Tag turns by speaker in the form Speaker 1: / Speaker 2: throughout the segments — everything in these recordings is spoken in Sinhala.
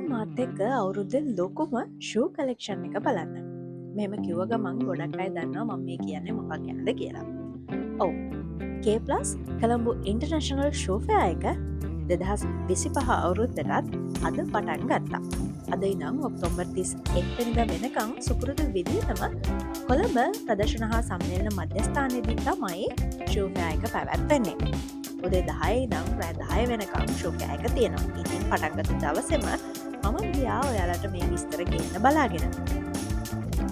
Speaker 1: දැන් මාත් එක්ක අවුරුද්දේ ලොකුම ෂූ කලෙක්ෂන් එක බලන්න. මෙහෙම කිව්ව ගමන් ගොඩක් අය දන්නවා මම මේ කියන්නේ මොකක් ගැනද කියලා. ඔව්. K+ Colombo international shoe fair එක 2025 අවුරුද්දටත් අද පටන් ගත්තා. අද ඉඳන් ඔක්තෝබර් 31 වෙනිදා වෙනකන් සුපුරුදු විදිහටම කොළඹ ප්‍රදර්ශන හා සම්මේලන මධ්‍යස්ථානයේදී තමයි ෂූ ෆෙයා එක පැවැත්වෙන්නේ. උදේ 10 ඉඳන් රෑ 10 වෙනකන් ෂූ ෆෙයා එක තියෙනවා. ඉතින් පටන් ගත්ත දවසේම මම ගියා ඔයාලට මේ විස්තර ගේන්න බලාගෙන.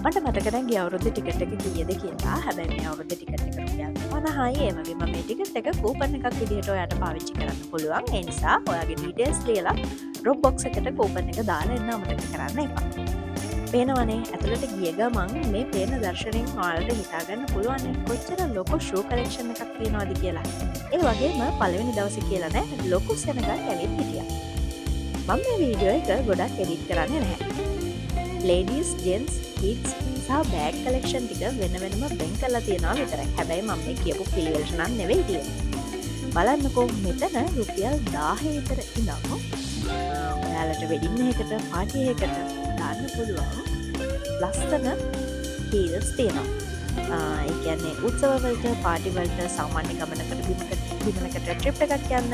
Speaker 1: මට මතක නෑ ගිය අවුරුද්දේ ටිකට් එක කීයද කියලා. හැබැයි මේ අවුරුද්දේ ටිකට් එක රුපියල් 50යි. ඒ වගේම මේ ටිකට් එක කූපන් එකක් විදිහට ඔයාට පාවිච්චි කරන්න පුළුවන්. ඒ නිසා ඔයාගේ ඩීටේල්ස් ලියලා ඩ්‍රොප් බොක්ස් එකට කූපන් එක දාලා එන්න අමතක කරන්න එපා. පේනවනේ, ඇතුළට ගිය ගමන් මේ පේන දර්ශනයෙන් ඔයාලට හිතාගන්න පුළුවන් කොච්චර ලොකු ෂූ කලෙක්ෂන් එකක් තියෙනවද කියලා. ඒ වගේම පළවෙනි දවසේ කියලා නෑ, ලොකු සෙනගක් ඇවිත් හිටියා. මම මේ වීඩියෝ එක ගොඩක් එඩිට් කරන්නේ නැහැ. ලේඩීස්, ජෙන්ට්ස්, කිඩ්ස් සහ බෑග් කලෙක්ෂන් ටික වෙන වෙනම වෙන් කරලා තියෙනවා විතරයි. හැබැයි මම මේ කියපු පිළිවෙලට නම් නෙවෙයි තියෙන්නේ. බලන්නකෝ, මෙතන රුපියල් 1000 විතර ඉඳන් ඔයාලට වෙඩින් එකකට, පාටි එකකට දාන්න පුළුවන් ලස්සන හීල්ස් තියෙනවා. ඒ කියන්නේ උත්සව වලට, පාටි වලට, සාමාන්‍ය ගමනකට, බිමනකට ට්‍රිප් එකක් යන්න,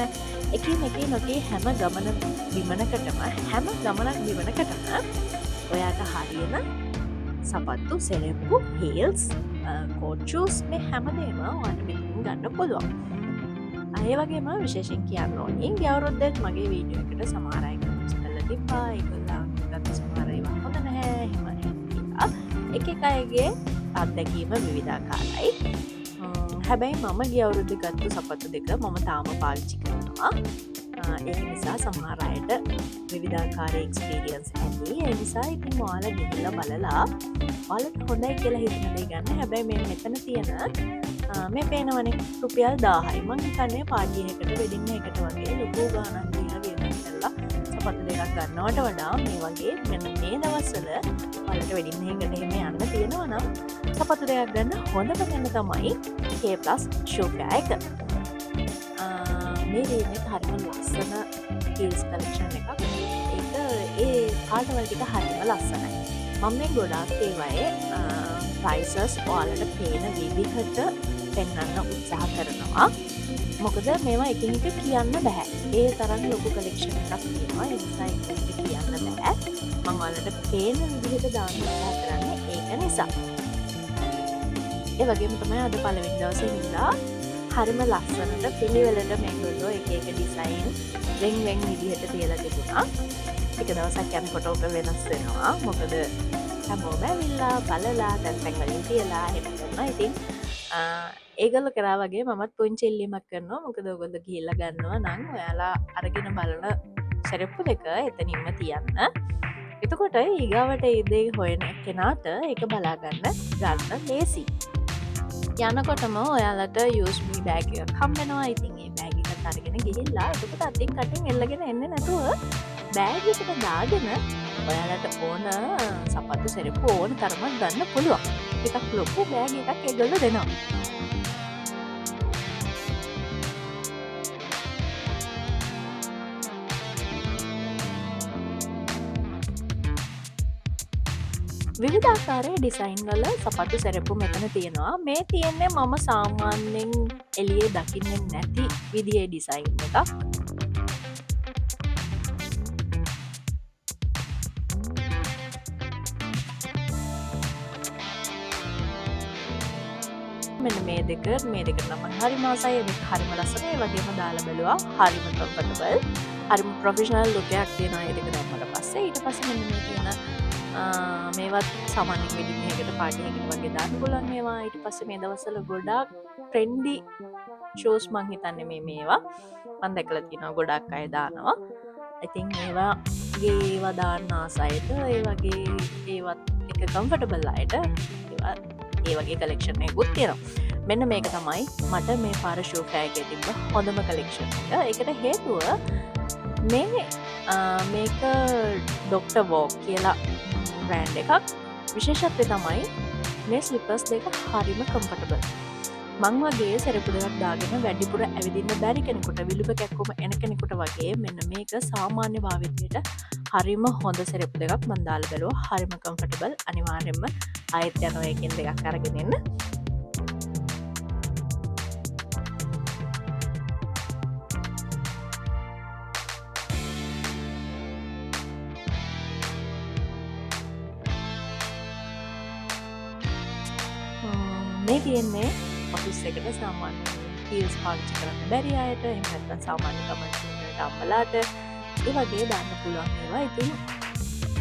Speaker 1: එකින් එක නොකී හැම ගමන බිමනකටම, හැම ගමනක් බිමනකටම ඔයාට හරියන සපත්තු, සෙරෙප්පු, හීල්ස්, කෝට් ෂූස් මේ හැමදේම ඔයාට මෙතනින් ගන්න පුළුවන්. ඒ වගේම විශේෂයෙන් කියන්න ඕනි, ගිය අවුරුද්දෙත් මගේ වීඩියෝ එකට සමහර අය කමෙන්ට්ස් කරලා තිබ්බා. ඒගොල්ලන් ගත්ත සමහර ඒවා හොඳ නැහැ, එහෙම එහෙම කියලා. එක එක අයගේ අත්දැකීම විවිධාකාරයි. හැබැයි මම ගිය අවුරුද්දේ ගත්තු සපත්තු දෙක මම තාම පාවිච්චි කරනවා. ඒක නිසා සමහර අයට විවිධාකාර එක්ස්පීරියන්ස් ඇති. ඒ නිසා ඉතින් ඔයාලා ගිහිල්ලා බලලා ඔයාලට හොඳයි කියලා හිතන දේ ගන්න. හැබැයි මේ මෙතන තියෙන මේ පේනවනේ රුපියල් 1000යි. මං හිතන්නේ පාටි එකකට, වෙඩින් එකකට වගේ ලොකු ගාණක් දීලා වියදම් කරලා සපත්තු දෙකක් ගන්නවට වඩා මේ වගේ මෙන්න මේ දවස්වල ඔයාලට වෙඩින් එකකට එහෙම යන්න තියෙනවා නම් සපත්තු දෙකක් ගන්න හොඳම තැන තමයි K+ shoe fair එක. මේ තියෙන්නේ හරිම ලස්සන හීල්ස් කලෙක්ෂන් එකක්. ඒක ඒ පාටවල් ටික හරිම ලස්සනයි. මම මේ ගොඩාක් ඒවායේ ප්‍රයිසස් ඔයාලට පේන විදිහට පෙන්වන්න උත්සාහ කරනවා. මොකද මේවා එකින් එක කියන්න බෑ. ඒ තරම් ලොකු කලෙක්ෂන් එකක් තියෙනවා. ඒ නිසා එකින් එක කියන්න බෑ. මං ඔයාලට පේන විදිහට දාන්න උත්සාහ කරන්නේ ඒක නිසා. ඒ වගේම තමයි අද පළවෙනි දවසේ හින්දා හරිම ලස්සනට පිළිවෙලට මේගොල්ලෝ එක එක ඩිසයින් වෙන් වෙන් විදිහට තියලා තිබුණා. ටික දවසක් යනකොට ඕක වෙනස් වෙනවා. මොකද හැමෝම ඇවිල්ලා බලලා තැන් තැන් වලින් තියලා එහෙම කරනවා. ඉතින් ඒගොල්ලෝ කරා වගේ මමත් පුංචි ඉල්ලීමක් කරනවා. මොකද ඔයගොල්ලෝ ගිහිල්ලා ගන්නවා නම් ඔයාලා අරගෙන බලන සෙරෙප්පු දෙක එතනින්ම තියන්න. එතකොට ඊගාවට ඒ දේ හොයන කෙනාට ඒක බලා ගන්න ගන්න ලේසි. යනකොටම ඔයාලට use me bag එකක් හම්බ වෙනවා. ඉතින් ඒ බෑග් එකත් අරගෙන ගිහිල්ලා එතකොට අතින් කටින් එල්ලගෙන එන්නේ නැතුව බෑග් එකට දාගෙන ඔයාලට ඕන සපත්තු සෙරෙප්පු ඕන තරමක් ගන්න පුළුවන්. ටිකක් ලොකු බෑග් එකක් ඒගොල්ලෝ දෙනවා. විවිධාකාරයේ ඩිසයින් වල සපත්තු සෙරෙප්පු මෙතන තියෙනවා. මේ තියෙන්නේ මම සාමාන්‍යයෙන් එළියේ දකින්නේ නැති විදිහේ ඩිසයින් එකක්. මෙන්න මේ දෙක, මේ දෙකට නම් මං හරිම ආසයි. මේ දෙක හරිම ලස්සනයි. ඒ වගේම දාලා බැලුවා හරිම කම්ෆර්ටබල්, හරිම ප්‍රොෆෙෂනල් ලුක් එකක් තියෙනවා මේ දෙක දැම්මට පස්සේ. ඊට පස්සේ මෙන්න මේ තියෙන මේවත් සාමාන්‍යයෙන් වෙඩින් එකකට, පාටි එකකට වගේ දාන්න පුළුවන් ඒවා. ඊට පස්සේ මේ දවස්වල ගොඩාක් ට්‍රෙන්ඩි ෂූස් මං හිතන්නේ මේවා මං දැකලා තියෙනවා ගොඩක් අය දානවා. ඉතින් ඒවාගේ ඒවා දාන්න ආස අයට, ඒ වගේ ඒවත් එක කම්ෆර්ටබල් අයට ඒවා ඒ වගේ කලෙක්ෂන් එකකුත් තියෙනවා. මෙන්න මේක තමයි මට මේ පාර ෂූ ෆෙයා එකේ තිබ්බ හොඳම කලෙක්ෂන් එක. ඒකට හේතුව මේක ඩොක්ටර් වෝක් කියලා බ්‍රෑන්ඩ් එකක්. විශේෂත්වය තමයි මේ ස්ලිපර්ස් දෙක හරිම කම්ෆර්ටබල්. මං වගේ සෙරප්පු දෙකක් දාගෙන වැඩිපුර ඇවිදින්න බැරි කෙනෙකුට, විලුඹ කැක්කුම එන කෙනෙකුට වගේ මෙන්න මේක සාමාන්‍ය භාවිතයට හරිම හොඳ සෙරප්පු දෙකක්. මං දාලා බැලුවා, හරිම කම්ෆර්ටබල්. අනිවාර්යයෙන්ම ආයෙත් යනවා ඒකෙන් දෙකක් අරගෙන එන්න. මේ තියෙන්නේ ඔෆිස් එකට සාමාන්‍යයෙන් හීල්ස් පාවිච්චි කරන්න බැරි අයට, එහෙම නැත්නම් සාමාන්‍ය ගමන් වලට අම්මලාට ඒ වගේ දාන්න පුළුවන් ඒවා. ඉතින්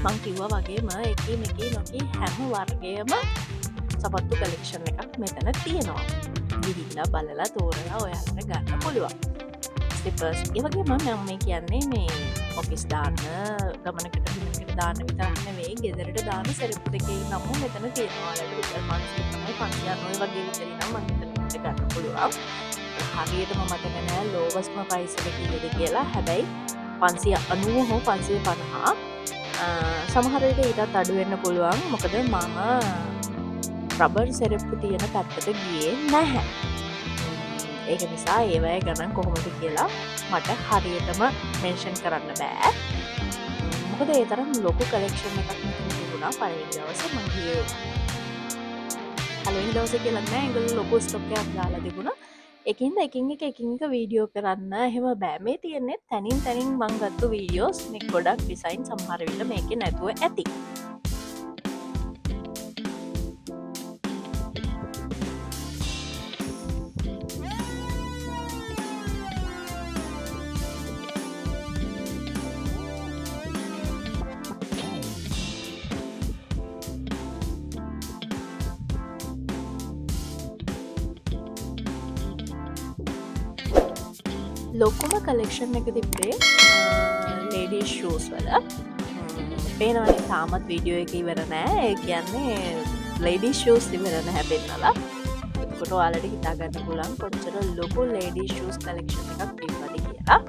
Speaker 1: මං කිව්වා වගේම එකී මෙකී නොකී හැම වර්ගයම සපත්තු කලෙක්ෂන් එකක් මෙතන තියෙනවා. ගිහිල්ලා බලලා තෝරලා ඔයාලට ගන්න පුළුවන්. ස්ලිපර්ස් ඒ වගේම මම මේ කියන්නේ මේ ඔෆිස් දාන්න, ගමනකට බිමනකට දාන්න විතරක් නෙවෙයි, ගෙදරට දාන සෙරප්පු දෙකේ නම මෙතන තියෙනවා. ඔයාලට රුපියල් 500 තමයි 590 වගේ විතර නම් මං හිතන්නේ එකට ගන්න පුළුවන්. හරියටම මතක නෑ ලෝවස්ම ප්‍රයිස් එක කීයද කියලා. හැබැයි 590 හෝ 550, සමහර විට ඊටත් අඩු වෙන්න පුළුවන්. මොකද මම රබර් සෙරප්පු තියෙන පැත්තට ගියේ නැහැ. ඒක නිසා ඒවැය ගණන් කොහොමද කියලා මට හරියටම මෙන්ෂන් කරන්න බෑ. මොකද ඒ තරම් ලොකු කලෙක්ෂන් එකක් මෙතන තිබුණා පළවෙනි දවසේ. මං ගියේ පළවෙනි දවසේ කියලා නෑ, ඒගොල්ලෝ ලොකු ස්ටොක් එකක් දාලා තිබුණා. ඒකින්ද එකින් එක එකින් එක වීඩියෝ කරන්න එහෙම බෑ. මේ තියෙන්නේ තැනින් තැනින් මං ගත්තු වීඩියෝස්. මේ ගොඩක් ඩිසයින් සමහර විට මේකේ නැතුව ඇති. ලොකුම කලෙක්ෂන් එක තිබ්බේ ලේඩීස් ෂූස් වල. පේනවනේ තාමත් වීඩියෝ එක ඉවර නෑ. ඒ කියන්නේ ලේඩීස් ෂූස් ඉවර නැහැ පෙන්නලා. එතකොට ඔයාලට හිතා ගන්න පුළුවන් කොච්චර ලොකු ලේඩීස් ෂූස් කලෙක්ෂන් එකක් තිබ්බද කියලා.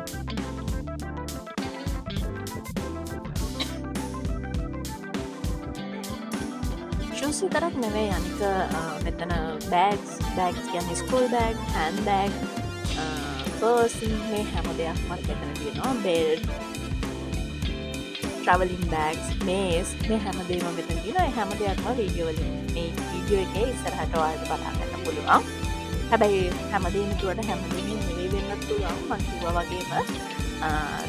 Speaker 1: ෂූස් විතරක් නෙවෙයි, අනික මෙතන බෑග්ස් කියන්නේ school bag, hand bag, purse මේ හැම දෙයක්ම මෙතන තියෙනවා. බෙල්ට්, ට්‍රැවලින් බෑග්ස්, මේස් මේ හැම දෙයක්ම මෙතන තියෙනවා. ඒ හැම දෙයක්ම වීඩියෝ වලින් මේ වීඩියෝ එකේ ඉස්සරහට ඔයාලට බලා ගන්න පුළුවන්. හැබැයි හැම දෙයක්ම කිව්වට හැම දෙයක්ම නෙවෙයි වෙන්නත් පුළුවන්. මං කිව්වා වගේම,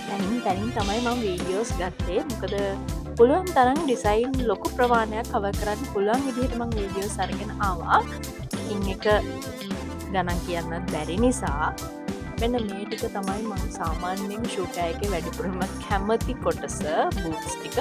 Speaker 1: තැනින් තැනින් තමයි මං වීඩියෝස් ගත්තේ. මොකද පුළුවන් තරම් ඩිසයින් ලොකු ප්‍රමාණයක් කවර් කරන්න පුළුවන් විදිහට මං වීඩියෝස් අරගෙන ආවා. ඉතින් එක ගණන් කියන්නත් බැරි නිසා මෙන්න මේ ටික තමයි මං සාමාන්‍යයෙන් ෂූ කෑ එකේ වැඩිපුරම කැමති කොටස, බූට්ස් ටික.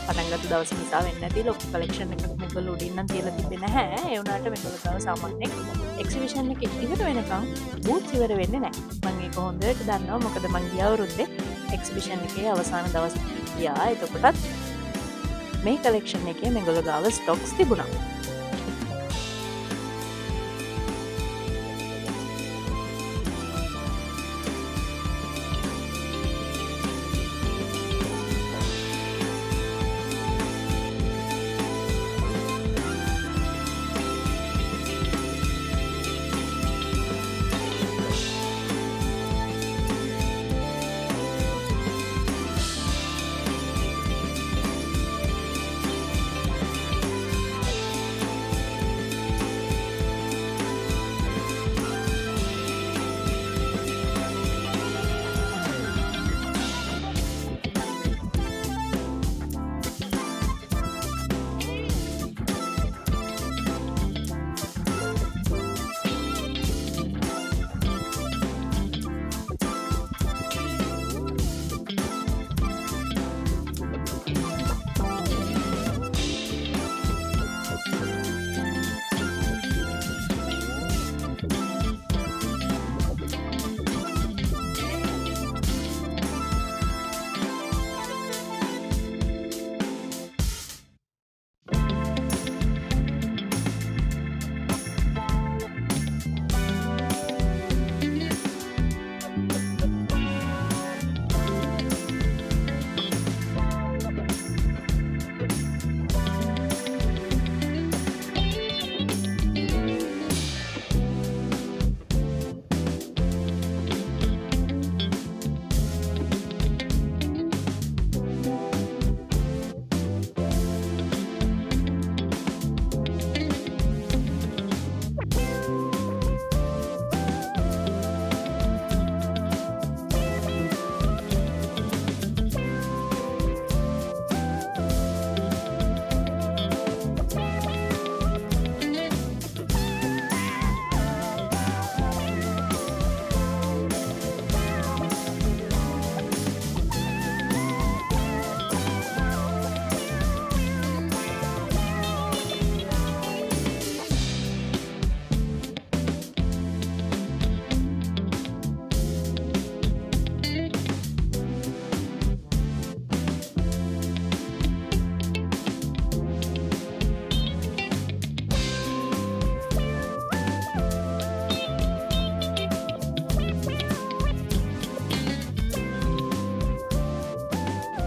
Speaker 1: පටන් ගත්ත දවස නිසා වෙන්නේ නැති ලොකු කලෙක්ෂන් එකක් මේගොල්ලෝ උඩින් නම් තියලා තිබ්බේ නැහැ. ඒ වුණාට මේගොල්ලෝ තව සාමාන්‍යයෙන් එක්සිබිෂන් එක ඉවර වෙනකන් බූට්ස් ඉවර වෙන්නේ නැහැ. මං ඒක හොඳට දන්නවා. මොකද මං ගිය අවුරුද්දේ එක්සිබිෂන් එකේ අවසාන දවස් ගියා. එතකොටත් මේ කලෙක්ෂන් එකේ මේගොල්ලෝ ගාව ස්ටොක්ස් තිබුණා.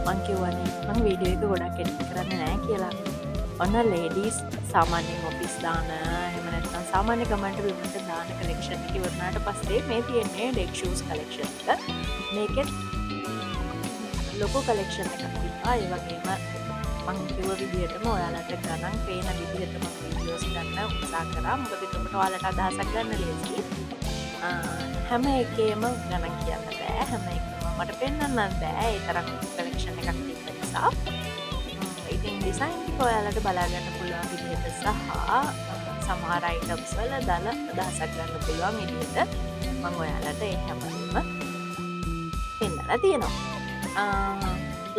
Speaker 1: මං කිව්වනේ මං වීඩියෝ එක ගොඩක් එඩිට් කරන්නේ නෑ කියලා. ඔන්න ලේඩීස් සාමාන්‍යයෙන් ඔෆිස් දාන, එහෙම නැත්නම් සාමාන්‍ය ගමන්ට බිමන්ට දාන කලෙක්ෂන් එක ඉවරනාට පස්සේ මේ තියෙන්නේ ඩෙක් ෂූස් කලෙක්ෂන් එක. මේකෙත් ලොකු කලෙක්ෂන් එකක් තිබ්බා. ඒ වගේම මං කිව්ව විදිහටම ඔයාලට ගණන් පේන විදිහට මං වීඩියෝස් ගන්න උත්සාහ කරා. මොකද එතකොට ඔයාලට අදහසක් ගන්න ලේසියි. හැම එකේම ගණන් කියන්න බෑ, හැම එකම මට පෙන්වන්නත් බෑ, ඒ තරම් කලෙක්ෂන් එකක් තිබ්බ නිසා. ඉතින් ඩිසයින් ටික ඔයාලට බලා ගන්න පුළුවන් විදිහට සහ සමහර අයිටම්ස් වල දල අදහසක් ගන්න පුළුවන් විදිහට මං ඔයාලට ඒ හැමදේම පෙන්නලා තියෙනවා.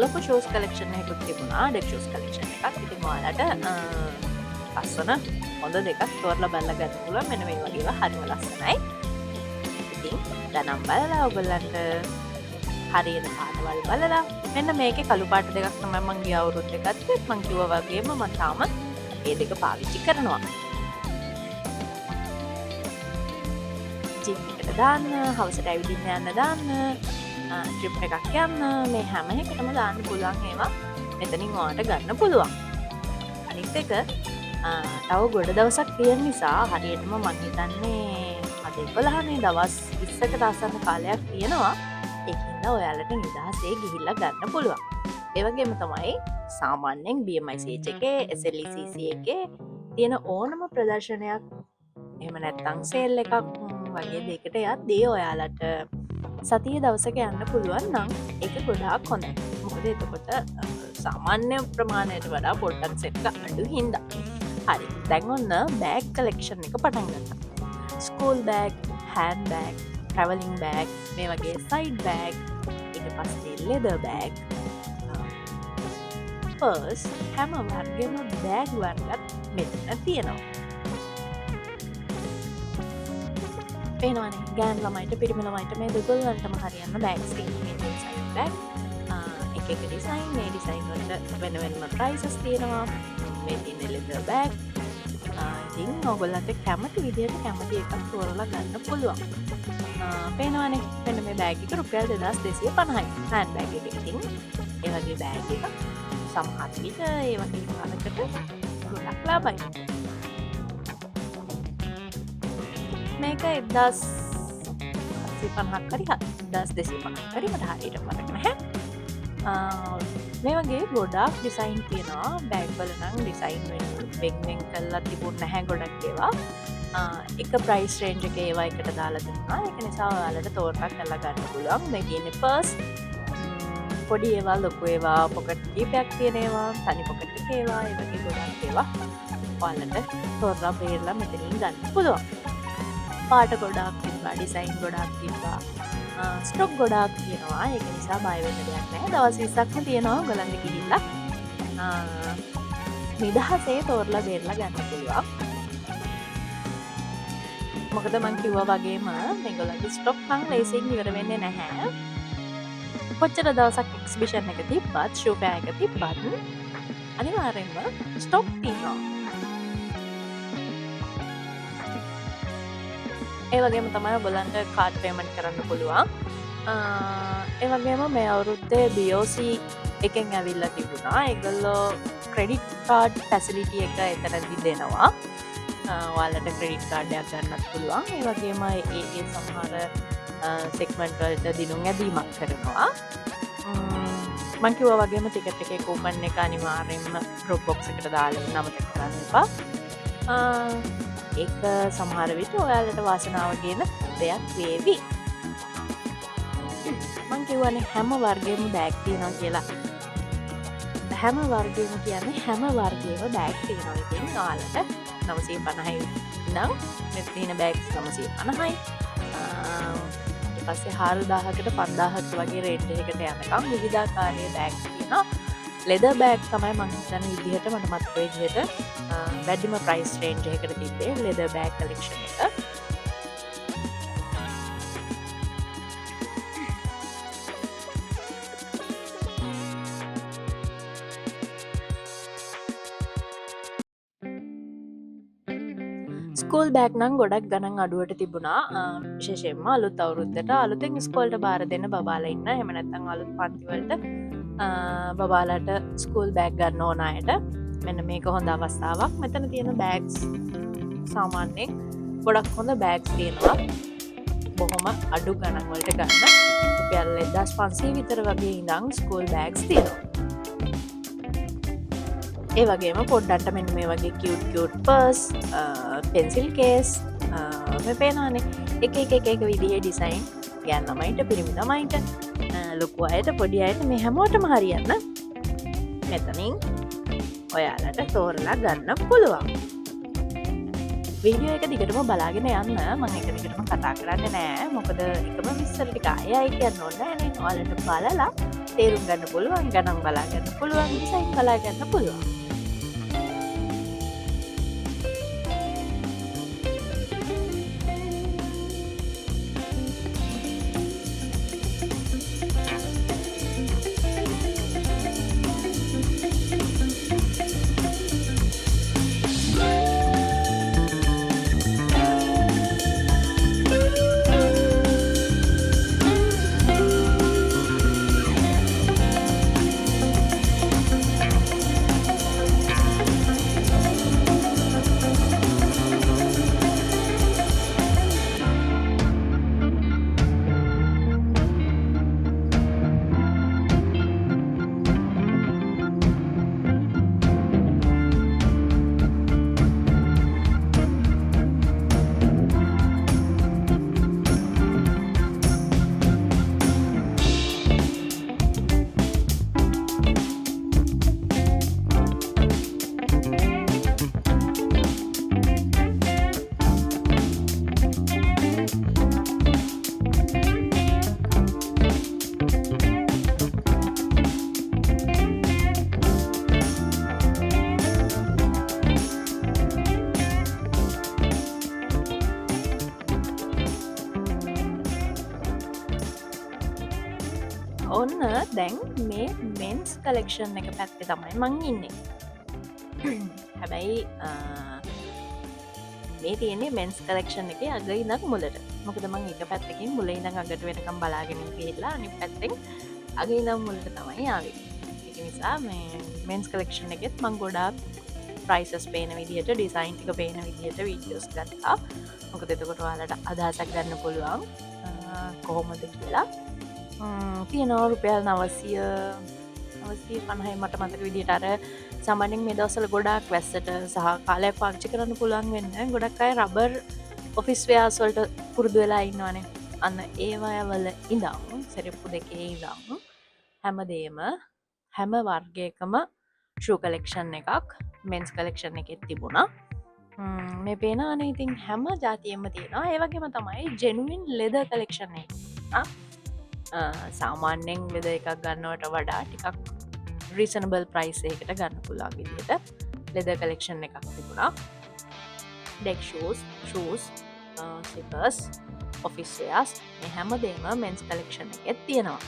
Speaker 1: ලොකු ෂූස් කලෙක්ෂන් එකකුත් තිබුණා, ඩෙක් ෂූස් කලෙක්ෂන් එකක්. ඉතින් ඔයාලට ලස්සන හොඳ දෙකක් තෝරලා බලලා ගන්න පුළුවන්. මෙන්න මේ වගේ ඒවා හරිම ලස්සනයි. ඉතින් ගණන් බලලා ඔයගොල්ලන්ට හරියන පාටවල් බලලා මෙන්න මේකේ කළු පාට දෙකක් තමයි මං ගිය අවුරුද්දේ ගත්තේ. මං කිව්වා වගේම මං තාම ඒ දෙක පාවිච්චි කරනවා. ජිම් එකට දාන්න, හවසට ඇවිදින්න යන්න දාන්න, ට්‍රිප් එකක් යන්න, මේ හැම එකටම දාන්න පුළුවන් ඒවා මෙතනින් ඔයාලට ගන්න පුළුවන්. අනිත් එක, තව ගොඩ දවසක් තියෙන නිසා හරියටම මං හිතන්නේ අද 11නේ දවස් 20කට ආසන්න කාලයක් තියෙනවා. ඒකින්ද ඔයාලට නිදහසේ ගිහිල්ලා ගන්න පුළුවන්. ඒ වගේම තමයි සාමාන්‍යයෙන් BMICH එකේ, SLECC එකේ තියෙන ඕනම ප්‍රදර්ශනයක්, එහෙම නැත්නම් සේල් එකක් වගේ දෙයකට යද්දී ඔයාලට සතිය දවසක යන්න පුළුවන් නම් ඒක ගොඩාක් හොඳයි. මොකද එතකොට සාමාන්‍ය ප්‍රමාණයට වඩා පොඩ්ඩක් සෙට් එක අඩු හින්දා. හරි. දැන් ඔන්න බෑග් කලෙක්ෂන් එක පටන් ගත්තා. School bag, hand bag, travelling bag, මේ වගේ සයිඩ් බෑග්, ඊට පස්සේ ලෙදර් බෑග්, පර්ස්, හැම වර්ගෙම බෑග් වර්ගත් මෙතන තියෙනවා. පේනවනේ ගෑන් ළමයිට පිරිමි ළමයිට මේ දෙගොල්ලන්ටම හරියන්න බෑග්ස් තියෙනවා. මේ තියෙන සයිඩ් බෑග්, එක එක ඩිසයින්, මේ ඩිසයින් වලට වෙන වෙනම ප්‍රයිසස් තියෙනවා. මේ තියෙන ලෙදර් බෑග්. ඉතින් ඔයගොල්ලන්ට කැමති විදියට කැමති එකක් තෝරලා ගන්න පුළුවන්. පේනවනේ මෙන්න මේ බෑග් එක රුපියල් 2250යි හෑන්ඩ් බෑග් එක. ඉතින් ඒ වගේ බෑග් එකක් සමහර විට ඒ වගේ කාලකට ගොඩක් ලාභයි. මේක 1750ක් හරි 1250ක් හරි මට හරියට මතක නැහැ. මේ වගේ ගොඩාක් ඩිසයින් තියෙනවා. බෑග් වල නම් ඩිසයින් වෙන් වෙන් කරලා තිබුණ නැහැ ගොඩක් ඒවා. එක ප්‍රයිස් රේන්ජ් එකේ ඒවා එකට දාලා තිබුණා. ඒක නිසා ඔයාලට තෝරලා කරලා ගන්න පුළුවන්. මේ තියෙන්නේ පර්ස්, පොඩි ඒවා, ලොකු ඒවා, පොකට් කීපයක් තියෙන ඒවා, තනි පොකට් එකේ ඒවා, ඒ වගේ ගොඩක් ඒවා ඔයාලට තෝරලා බේරලා මෙතනින් ගන්න පුළුවන්. පාට ගොඩාක් තිබ්බා, ඩිසයින් ගොඩාක් තිබ්බා, ස්ටොක් ගොඩාක් තියෙනවා. ඒක නිසා බය වෙන්න දෙයක් නැහැ. දවස් 20ක්ම තියෙනවා ඔයගොල්ලන්ට ගිහිල්ලා නිදහසේ තෝරලා බේරලා ගන්න පුළුවන්. මොකද මං කිව්වා වගේම මේගොල්ලන්ගේ ස්ටොක් නම් ලේසියෙන් ඉවර වෙන්නේ නැහැ. කොච්චර දවසක් එක්සිබිෂන් එක තිබ්බත්, ෂෝ ෆෙයා එක තිබ්බත් අනිවාර්යෙන්ම ස්ටොක් තියෙනවා. ඒ වගේම තමයි ඔයගොල්ලන්ට කාඩ් පේමන්ට් කරන්න පුළුවන්. ඒ වගේම මේ අවුරුද්දේ BOC එකෙන් ඇවිල්ලා තිබුණා. ඒගොල්ලෝ ක්‍රෙඩිට් කාඩ් ෆැසිලිටි එක එතනදි දෙනවා. ඔයාලට ක්‍රෙඩිට් කාඩ් එකක් ගන්නත් පුළුවන්. ඒ වගේම ඒ සමහර සෙග්මන්ට් වලට දිනුම් ඇදීමක් කරනවා. මං කිව්වා වගේම ටිකට් එකේ කූපන් එක අනිවාර්යයෙන්ම ඩ්‍රොප් බොක්ස් එකට දාලා ඉන්න අමතක කරන්න එපා. ඒක සමහර විට ඔයාලට වාසනාව ගෙන දෙයක් වේවි. මං කිව්වනේ හැම වර්ගයේම බෑග් තියෙනවා කියලා. හැම වර්ගයේම කියන්නේ හැම වර්ගයේම බෑග් තියෙනවා. ඉතින් ඔයාලට 950යි නම් මේ තියෙන බෑග්ස් 950යි. ඊට පස්සේ 4000කට 5000කට වගේ රේට් එකකට යනකම් විවිධාකාරයේ බෑග් තියෙනවා. ලෙදර් බෑග් තමයි මං හිතන විදිහට මට මතක විදිහට, වැඩිම ප්‍රයිස් රේන්ජ් එකකට තිබ්බේ ලෙදර් බෑග් කලෙක්ෂන් එක. ස්කූල් බෑග් නම් ගොඩක් ගණන් අඩුවට තිබුණා. විශේෂයෙන්ම අලුත් අවුරුද්දට අලුතෙන් ඉස්කෝලේට බාර දෙන්න බබාලා ඉන්න, එහෙම නැත්නම් අලුත් පන්ති වලට බබාලාට ස්කූල් බෑග් ගන්න ඕන අයට මෙන්න මේක හොඳ අවස්ථාවක්. මෙතන තියෙන බෑග්ස් සාමාන්‍යයෙන් ගොඩක් හොඳ බෑග්ස් තියෙනවා. බොහොම අඩු ගණන් වලට ගන්න. රුපියල් 1500 විතර වගේ ඉඳන් ස්කූල් බෑග්ස් තියෙනවා. ඒ වගේම පොඩ්ඩන්ට මෙන්න මේ වගේ cute cute purse, pencil case, මේ පේනවනේ එක එක එක එක විදිහේ ඩිසයින් ගෑන් ළමයින්ට, පිරිමි ළමයින්ට, ලොකු අයට, පොඩි අයට මේ හැමෝටම හරියන්න මෙතනින් ඔයාලට තෝරලා ගන්න පුළුවන්. වීඩියෝ එක දිගටම බලාගෙන යන්න. මම එක දිගටම කතා කරන්නේ නෑ. මොකද එකම විස්තර ටික ආයෙ ආයෙ කියන්න ඕනේ නෑනේ. ඔයාලට බලලා තේරුම් ගන්න පුළුවන්, ගණන් බලා ගන්න පුළුවන්, ඩිසයින් බලා ගන්න පුළුවන්. ඔන්න දැන් මේ මෙන්ස් කලෙක්ෂන් එක පැත්තේ තමයි මං ඉන්නේ. හැබැයි මේ තියෙන්නේ මෙන්ස් කලෙක්ෂන් එකේ අග ඉඳන් මුලට. මොකද මං එක පැත්තකින් මුල ඉඳන් අගට වෙනකම් බලාගෙන ගිහිල්ලා අනිත් පැත්තෙන් අග ඉඳන් මුලට තමයි ආවේ. ඒක නිසා මේ මෙන්ස් කලෙක්ෂන් එකෙත් මං ගොඩාක් ප්‍රයිසස් පේන විදිහට, ඩිසයින් ටික පේන විදිහට වීඩියෝස් ගත්තා. මොකද එතකොට ඔයාලට අදහසක් ගන්න පුළුවන් කොහොමද කියලා. තියෙනවා රුපියල් නවසිය පනහයි මට මතක විදිහට. අර සාමාන්‍යයෙන් මේ දවස්වල ගොඩාක් වැස්සට සහ කාලයක් පාවිච්චි කරන්න පුළුවන් වෙන්න ගොඩක් අය රබර් ඔෆිස් වෙයාර්ස් වලට පුරුදු වෙලා ඉන්නවනේ. අන්න ඒවා වල ඉඳන් සෙරෙප්පු දෙකේ ඉඳන් හැමදේම හැම වර්ගයකම ෂූ කලෙක්ෂන් එකක් මෙන්ස් කලෙක්ෂන් එකෙත් තිබුණා. මේ පේනවනේ ඉතින් හැම ජාතියෙම තියෙනවා. ඒ වගේම තමයි ජෙනුයින් ලෙදර් කලෙක්ෂන් එක. සාමාන්‍යයෙන් ලෙදර් එකක් ගන්නවට වඩා ටිකක් රීසනබල් ප්‍රයිස් එකකට ගන්න පුළුවන් විදිහට ලෙදර් කලෙක්ෂන් එකක් තිබුණා. Deck shoes, shoes, slippers, office වෙයාර්ස් මේ හැමදේම මෙන්ස් කලෙක්ෂන් එකෙත් තියෙනවා.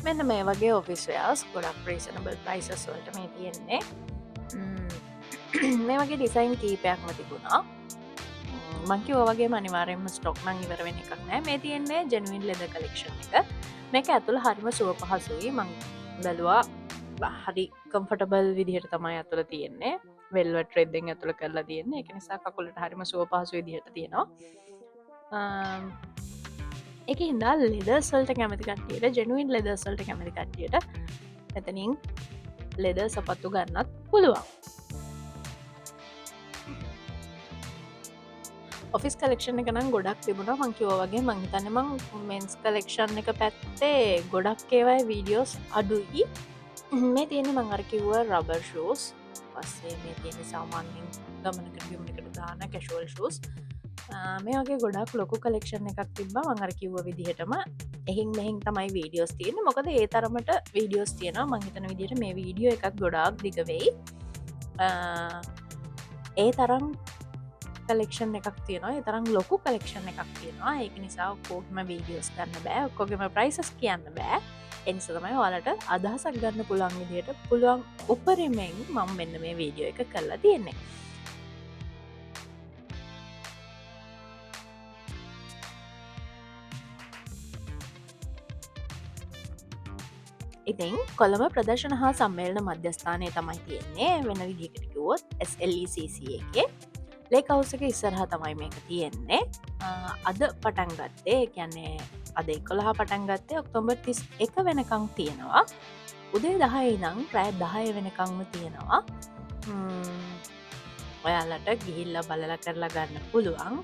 Speaker 1: මෙන්න මේ වගේ ඔෆිස් වෙයාර්ස් ගොඩක් රීසනබල් ප්‍රයිසස් වලට මේ තියෙන්නේ. මේ වගේ ඩිසයින් කීපයක්ම තිබුණා. මං කිව්වා වගේම අනිවාර්යයෙන්ම ස්ටොක් නම් ඉවර වෙන එකක් නෑ. මේ තියෙන්නේ ජෙනුයින් ලෙදර් කලෙක්ෂන් එක. මේක ඇතුළ හරිම සුව පහසුයි. මං බැලුවා හරි කම්ෆර්ටබල් විදිහට තමයි ඇතුළ තියෙන්නේ. වෙල්වට් රෙද්දෙන් ඇතුළ කරලා තියෙන්නේ. ඒක නිසා කකුලට හරිම සුව පහසු විදිහට තියෙනවා. ඒක හින්දා ලෙදර්ස් වලට කැමති කට්ටියට, ජෙනුයින් ලෙදර්ස් වලට කැමති කට්ටියට එතනින් ලෙදර් සපත්තු ගන්නත් පුළුවන්. ඔෆිස් කලෙක්ෂන් එක නම් ගොඩක් තිබුණා. මං කිව්වා වගේ මං හිතන්නේ මං මෙන්ස් කලෙක්ෂන් එක පැත්තේ ගොඩක් ඒවායේ වීඩියෝස් අඩුයි. මේ තියෙන්නේ මං අර කිව්ව රබර් ෂූස්. පස්සේ මේ තියෙන්නේ සාමාන්‍යයෙන් ගමනකට බිමනකට දාන කැෂුවල් ෂූස්. මේ වගේ ගොඩක් ලොකු කලෙක්ෂන් එකක් තිබ්බා. මං අර කිව්ව විදිහටම එහෙන් මෙහෙන් තමයි වීඩියෝස් තියෙන්නේ. මොකද ඒ තරමට වීඩියෝස් තියෙනවා. මං හිතන විදිහට මේ වීඩියෝ එකක් ගොඩාක් දිග වෙයි. ඒ තරම් කලෙක්ෂන් එකක් තියෙනවා. ඒ තරම් ලොකු කලෙක්ෂන් එකක් තියෙනවා. ඒක නිසා ඔක්කොගෙම වීඩියෝස් ගන්න බෑ. ඔක්කොගෙම ප්‍රයිසස් කියන්න බෑ. ඒ නිසා තමයි ඔයාලට අදහසක් ගන්න පුළුවන් විදිහට පුළුවන් උපරිමයෙන් මම මෙන්න මේ වීඩියෝ එක කරලා තියෙන්නේ. ඉතින් කොළඹ ප්‍රදර්ශන හා සම්මේලන මධ්‍යස්ථානය තමයි තියෙන්නේ. වෙන විදිහකට කිව්වොත් SLECC එකේ ලේක් හවුස් එක ඉස්සරහා තමයි මේක තියෙන්නේ. අද පටන් ගත්තේ, ඒ කියන්නේ අද 11 පටන් ගත්තේ ඔක්තෝබර් 31 වෙනකන් තියෙනවා. උදේ 10 ඉඳන් රෑ 10 වෙනකන්ම තියෙනවා. ඔයාලට ගිහිල්ලා බලලා කරලා ගන්න පුළුවන්.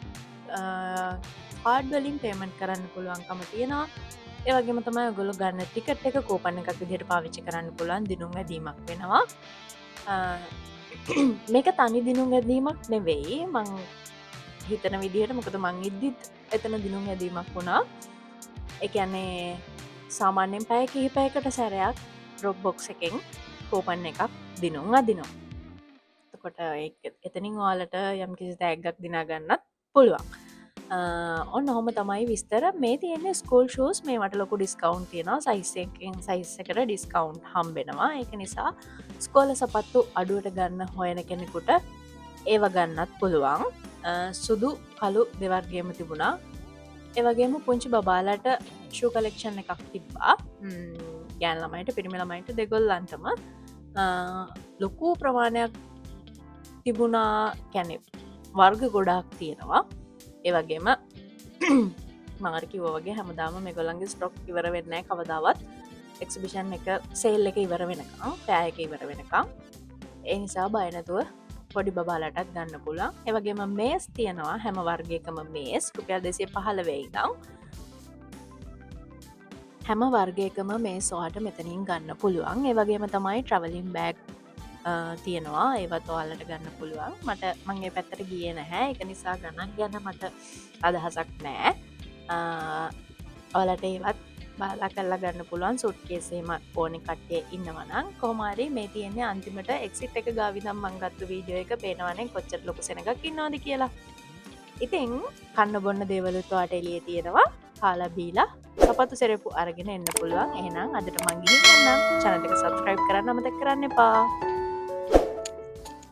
Speaker 1: කාඩ් වලින් පේමන්ට් කරන්න පුළුවන්කම තියෙනවා. ඒ වගේම තමයි ඔයගොල්ලෝ ගන්න ටිකට් එක කූපන් එකක් විදිහට පාවිච්චි කරන්න පුළුවන් දිනුම් වැදීමක් වෙනවා. මේක තනි දිනුම් වැදීමක් නෙවෙයි මං හිතන විදිහට, මොකද මං ඉද්දිත් එතන දිනුම් වැදීමක් වුණා. ඒ කියන්නේ සාමාන්‍යයෙන් පැය කිහිපයකට සැරයක් ඩ්‍රොප් බොක්ස් එකෙන් කූපන් එකක් දිනුම් අදිනවා. එතකොට එතනින් ඔයාලට යම්කිසි තෑග්ගක් දිනා ගන්නත් පුළුවන්. ඔන්න ඔහොම තමයි විස්තර. මේ තියෙන්නේ ස්කූල් ෂූස්. මේවට ලොකු ඩිස්කවුන්ට් තියෙනවා. සයිස් එකෙන් සයිස් එකට ඩිස්කවුන්ට් හම්බෙනවා. ඒක නිසා ස්කෝල සපත්තු අඩුවට ගන්න හොයන කෙනෙකුට ඒව ගන්නත් පුළුවන්. සුදු කළු දෙවර්ගයම තිබුණා. ඒ වගේම පුංචි බබාලට ෂූ කලෙක්ෂන් එකක් තිබ්බා. ගෑන් ළමයින්ට පිරිමි ළමයින්ට දෙගොල්ලන්ටම ලොකු ප්‍රමාණයක් තිබුණා. වර්ග ගොඩාක් තියෙනවා. ඒ වගේම මම අර කිව්වා වගේ හැමදාම මේගොල්ලන්ගේ ස්ටොක් ඉවර වෙන්නේ නැහැ කවදාවත්. එක්සිබිෂන් එක සේල් එක ඉවර වෙනකම්, ෆෙයා එක ඉවර වෙනකම්. ඒ නිසා බය නැතුව පොඩි බබාලටත් ගන්න පුළුවන්. ඒ වගේම මේස් තියෙනවා, හැම වර්ගයකම මේස් රුපියල් 215 ඉඳන් හැම වර්ගයකම මේස් ඔයාලට මෙතනින් ගන්න පුළුවන්. ඒ වගේම තමයි ට්‍රැවලින් බෑග් තියෙනවා, ඒවත් ඔයාලට ගන්න පුළුවන්. මං ඒ පැත්තට ගියේ නැහැ, ඒක නිසා ගණන් ගැන මට අදහසක් නෑ. ඔයාලට ඒවත් බලලා කරලා ගන්න පුළුවන්. සුට්කේස් එහෙම ඕනේ කට්ටිය ඉන්නවා නම්. කොහොම හරි මේ තියෙන්නේ අන්තිමට එක්සිට් එක ගාව ඉඳන් මං ගත්ත වීඩියෝ එක. පේනවනේ කොච්චර ලොකු සෙනගක් ඉන්නවද කියලා. ඉතින් කන්න බොන්න දේවලුත් ඔයාලට එළියේ තියෙනවා. කාලා බීලා සපත්තු සෙරෙප්පු අරගෙන එන්න පුළුවන්. එහෙනම් අදට මං ගිහින් යන්නම්. චැනල් එක සබ්ස්ක්‍රයිබ් කරන්න අමතක කරන්න එපා.